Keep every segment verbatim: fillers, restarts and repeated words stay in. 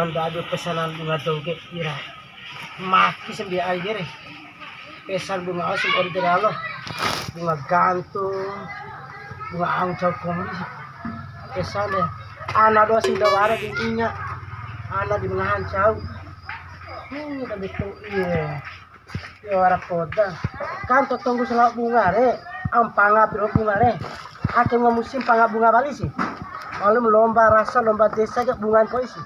Nda adu pesanan bunga dou ke ira. Maki sambia ai ke re. Pesan bunga au sambia ori te lalo. Bunga gantung, bunga au ncau kombi. Pesan de. Ana doho si da wara di inya. Ana di ngaha ncau. Hmm, tapi tu iya. Iyo, wara poda. Kan to tonggu selawa bunga re, au mpanga piro bunga re. Ake wunga musim mpanga bunga wali si. Malum lomba rasa, lomba desa ke bunga koi si.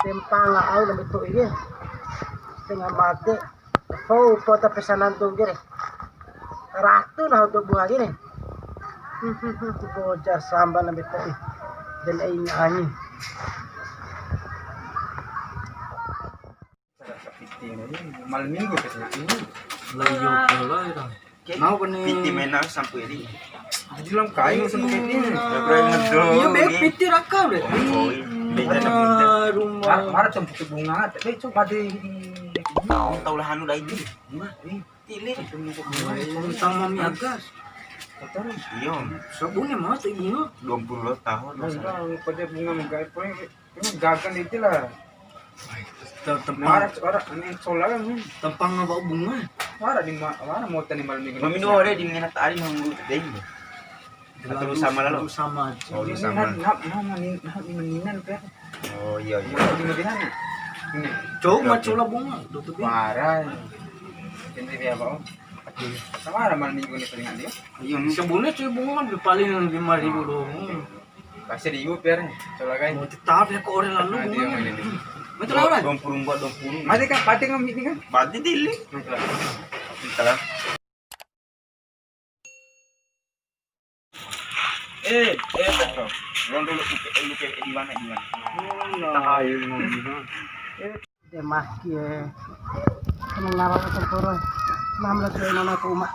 Te mpanga au lambe to'i ke. Setengah mate. Fou poda pesanan tu ke re. Ratu nahu tu bunga ke re. Bojar samba lambe to'i. Dan ai nyanyi. Malam minggu ke ini. Lah, iyo, kalau itu. Mau ke ni? Piti mena sampai ini. Jadi lam kayu sampai ini. Iya, be, piti raka, be. Oh, iya. Beda, beda. Rumah. Mar-, mar-, tempat bunga, tapi coba di, di, di. Tahu lah anu dah ini. Bunga, ini. Tilir. Tentang mami agas. Iya. Sabunnya mah, bunga. Dua puluh tahun. Pada bunga mega, Gagal itu lah. Te-, tempang. Wara, wara, ini solar kan. Tempang apa bunga? Wara di ma-, wara mau tani malam minggu. Mami dua ore di ngena tari nunggu deh. Atau sama lalu? Sama aja. Oh, ini sama. Nah, nah, nah, nah, nah, ini mendingan, Fer. Oh, iya, iya. Mau di Medina nih. Ini. Jauh, oke, oke. Macola bunga, tutup. Parah. Ini dia, Bang. Sama ada malam minggu ini paling ada. Iya, sebenarnya cuy bunga kan paling lima ribu doang. Pasti di U P R nih, coba kan. Mau tetap ya kok orang lalu. Nah, dia ngomong ini. Betul lah, orang. Dompur, buat dompur. Mati kan, mati kan, ini kan? Mati dili. Betul. Betul. Eh, eh, betul. Belum dulu, U P R, U P R di mana, di mana? Oh, nah. Tahu. Eh. De maki e. Kena nara ka temporo. Enam belas kilo nana ke uma.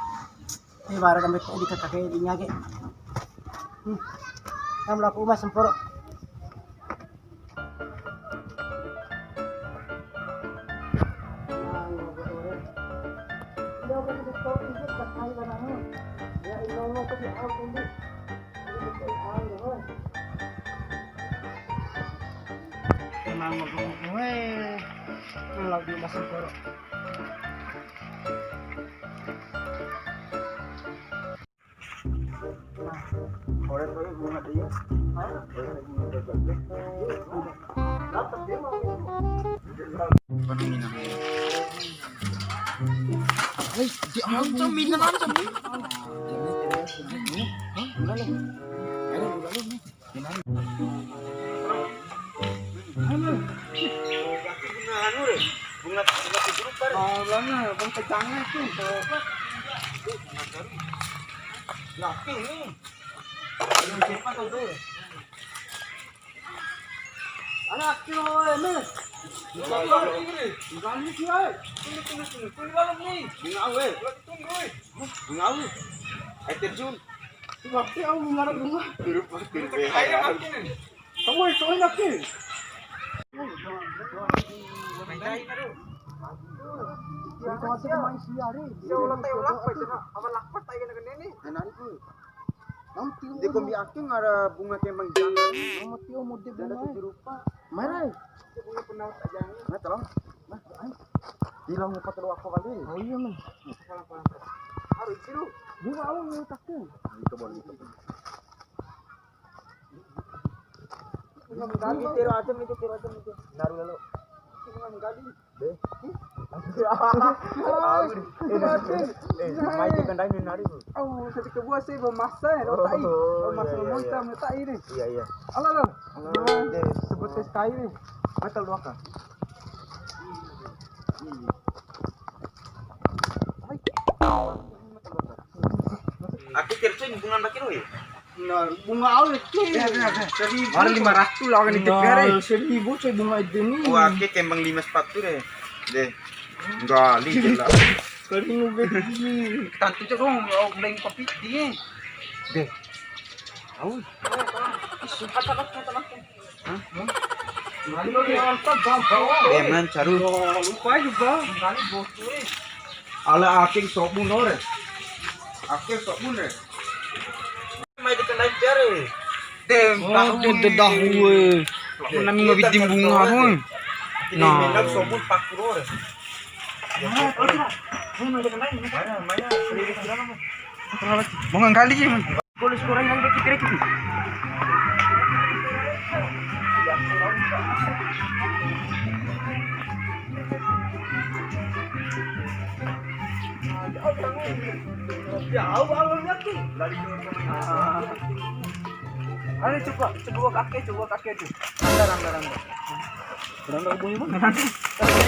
E, bara kambe ko di kakak e di nyage. Hmm. Enam belas ke uma semporo. Emang ngomong, weh, kalau di masuk korok. Ore tuh bunga dia. Hah? Ore bunga dia. Dapat dia mau. Hei, di ancam minum ancam ni. Hah? Udah lu. Ayo, udah lu. Bunga anu re, bunga, bunga tujuh rupa re. Oh, bunga, bunga pejangan tuh. Laki ini. Anak kilo ini. Bukan ini sih, eh. Tunggu, tunggu, tunggu. Tunggu dalam nih. Bunga, weh. Tunggu, eh. Bunga, weh. Air terjun. Waktu aku ngarep bunga. Tiru, tiru. Ayo, makin. Kamu itu enak nih. Itu aja main siari. Ya Allah, teh, lakpat, cina. Apa lakpat, ayo, kena ini. Enak itu. Dia kombi aking ada bunga kembang janggal. Kamu tio mode bunga. Tujuh rupa. Mana? Dia bunga pernah tajam. Nah, tolong. Nah, ayo. Bilang empat dua aku kali. Oh iya, men. Pelan, pelan, pelan. Harus itu. Bunga awal yang takut. Itu boleh, itu boleh. Kami tiru aja, itu tiru aja, itu. Naruh lalu. Kami kali. Deh. Aduh. Eh, mai tekan dai nari. Oh, ketika buah sih, belum masa ya, lo tai. Oh, iya, iya, iya. Masa mau kita minta ini. Iya, iya. Alah, alah. Alah, deh, sebut tes kai nih. Betul, dua kan? Aku kerja hubungan laki lu ya? Nah, bunga awet tuh. Ya, ya, ya. Seribu. Mari lima ratus lah, kan, itu. Nah, seribu, coy, bunga itu nih. Wah, ke kembang lima sepatu deh. Deh. Enggak, li, gila. Kali mau beli. Tantu cek dong, ya, beli kopi deh. Deh. Tahu? Sumpah, salah, salah. Hah? Hah? Mantap, gampang. Eman caru. Lupa juga. Ala aking sobun ore. Aking sobun re. Mai dikendai jare. Dem, oh, tahu. Dem, dedah we. Nami ngopi di bunga pun. Nah. Bunga kali sih. Kalau sekarang yang kita kira gitu. Jauh bangun lagi. Ayo coba, coba kaki, coba kaki aja. Randa, randa, randa. Randa hubungi, Bang.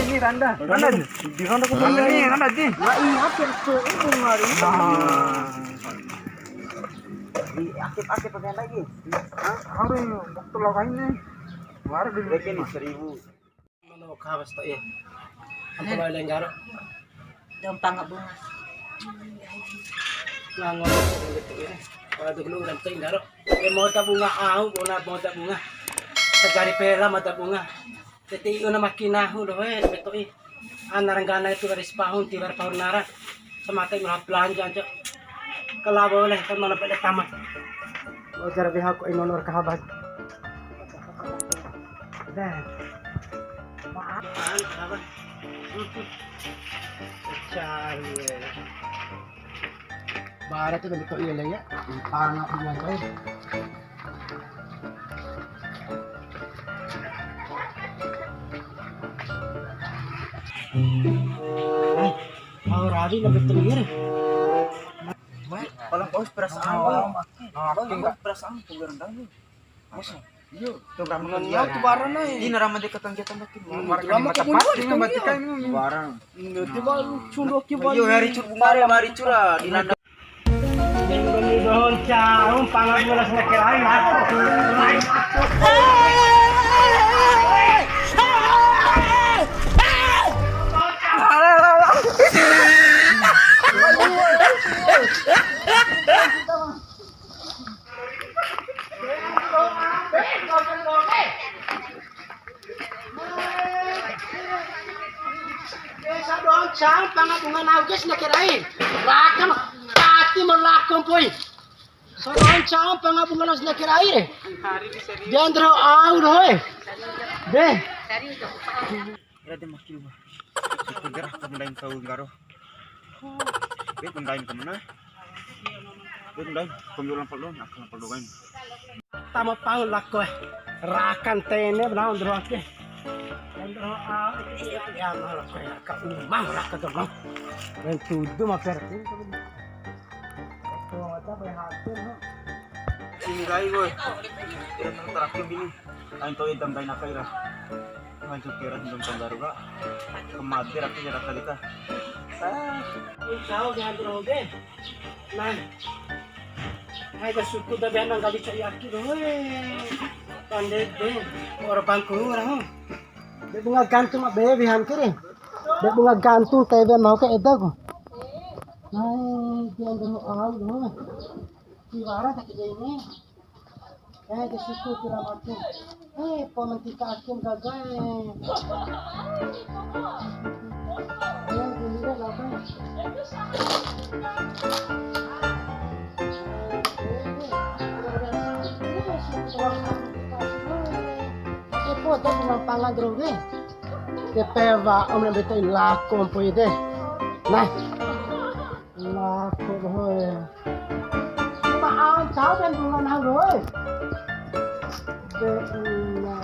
Ini randa. Randa. Di randa hubungi. Ini randa, Di. Lah, iya, apa itu? Ini bunga hari ini. Nah. Di aktif-aktif pakai lagi. Hah? Harus waktu lawan ini. Baru di seribu. Mano ka bas to, iya. Apa lo lenggaro? Dompang bunga. Ngango gitu ya. Kalau dulu udah lenggaro. Ya mau tak bunga au, mau tak bunga. Terjadi pela mata bunga. Jadi una makinahu doho, eh, betul, ih. Ana ranggana itu garis pahun, tiwara pahun nara. Samata murah belanja aja. Kalau boleh kan mana boleh tamat. Wajar biha ko inonor kahabat. Dah. Maaf, kahabat. Cari ya. Bara tu bentuk iya lah ya. Pangat buat saya. Mau rabi na betul iya. Kalau kau perasaan, kau perasaan tu rendang ni. Masa? Iya. Tuh, rambut dia. Tuh barang, eh. Ini nama dia ketangkitan lagi. Hmm, marah lama kena kebun tempat lagi, kan. Barang. Nggak, tiba cunduk, tiba. Iya, hari cur, kemarin hari cur, ah, di nanda. Yang beli dohon caum, pangan bola snack lain, aku. Sadoho ncau panga bunga nahu ke sina kerai. Rakam pati ma lako mpoi. Sadoho ncau panga bunga nahu sina kerai re. Dia ndro au doho e. Deh. Ira de maki lua. Sekedar aku mendain kau nggaro. Be mendain kemana? Be mendain, kau jualan pelon, aku pelon. Tama pau lako e. Rakan tene benau ndro ake. Ndro au, ya mau lako e, ka umang lako gemang. Main tudu ma pertin. Ini rai, woi. Kira terakhir bini. Ain to'i dam dain aka ira. Hancur kira dam tanggaru ka. Kemati rakyat kira kali ka. Ah, insya Allah diatur oke. Nah. Hai ka suku da bena kali cai aki doho. Pande de. Ora bangku ora ho. De bunga gantung ma be wihan kiri. De bunga gantung tebe mau ke edaku. Nah, dia nggak mau au doho. Tiwara tak ini. Eh, ke situ kira mati. Eh, pementika akin gagal. Eh, dulu deh, gagal. Eh, foto pemantangan terus deh. Ke pewa, om, lebih ke laku, ampun deh. Nah. Allahu Akbar, hoi. Ma au ncau ben bunga nahu, hoi. Be ina.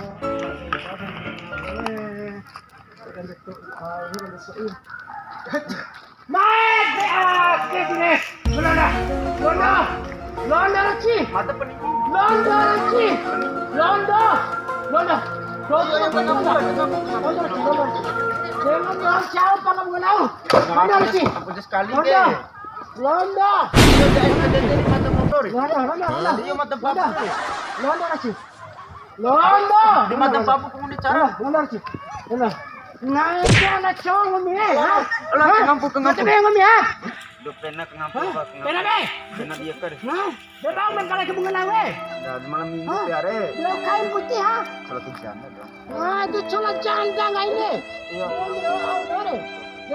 Mai, be ake sini. Londo, londo. Londo, Raci. Mata penipu. Londo, Raci. Londo. Londo. Londo, Raci, londo. Londo, Raci, londo. Jangan, jangan, siapa kamu kenal? Londo, Raci. Aku sekali deh. Londo. Iya, iya, iya, iya, mata motor. Londo, londo, londo. Iya, mata babu. Londo, Raci. Londo. Di mata babu kamu bicara. Londo, Raci. Londo. Nah, itu anak cowok ngomong, ya. Alah, kengampu, kengampu. Mata dia ngomong, ya. Duh, pena kengampu, Pak, kengampu. Pena, deh. Pena dia, Fer. Nah, dia tahu main kalau kamu kenal, eh. Ya, di malam minggu, ya, re. Dia kain putih, ha? Kalau ke janda, dong. Nah, itu celana janda nggak ini? Iya. Oh, oh, oh, oh, eh.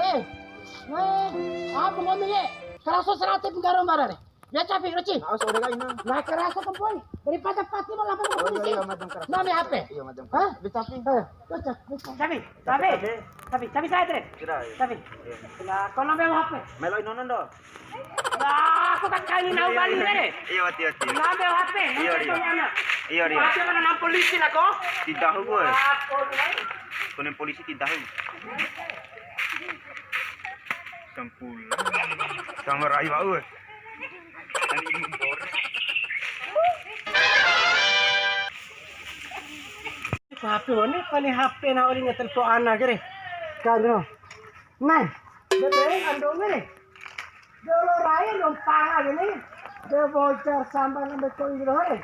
Eh, apa ngomong, ya? Kerasa serati penjara marah, deh. Ya, capi, Roci. Nggak usah, udah, Kak, ini. Nah, kerasa ke, boy. Daripada pati mau lapor ke polisi. Oh, iya, iya, madam, kerasa. Nah, ini H P. Iya, madam. Hah? Udah, capi. Ayo, udah, capi. Capi, capi. Capi, capi, capi, saya, Dre. Sudah, iya. Capi. Iya. Nah, kau nambah H P. Melo inonon dong. Nah, aku tak kali nau balik, Dre. Iya, wati, wati. Nambah H P. Iya, iya. Iya, iya. Pasti mana nang polisi lah, kok. Tidak, gue. Wah, kau ni. Kau nang polisi tidak. Sampula. Sama rai bau. Ani impor. H P ni, pani H P na, ori ngetel po ana kere. Karo. Nah, bebe ando kere. Dolo rai ando panga kene. De bocor sampai lambe koi kere.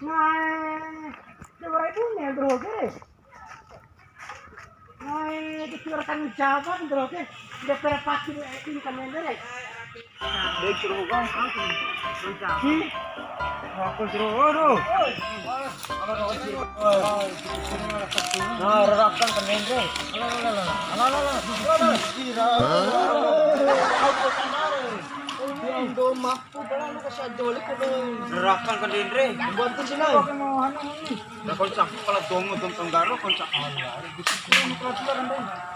Nah, de rai punya ando kere. Hai, itu orang tanggung jawab, bro, oke. Udah pada pasti, eh, ini kan, ya, Ndre. Baik, seru, Bang. Hmm? Aku seru, aduh. Nah, rerakan ke Ndre. Alah, alah, alah. Alah, alah, alah. Alah, alah. Indo mah. Rerakan ke Ndre. Bantu sini. Nah, kau cak kepala dongo, dong, tonggaro, kau cak.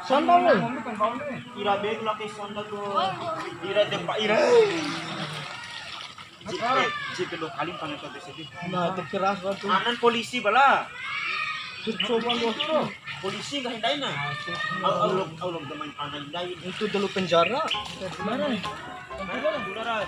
Sandal lu. Ira be tu laki sandal tu. Ira tempa ira. Jika, jika dua kali panggil kau di sini. Nah, terkeras banget tuh. Anan polisi bala. Coba lu. Polisi nggak hindai na. Au, au, au, au, main panah hindai. Itu dulu penjara. Mana? Penjara.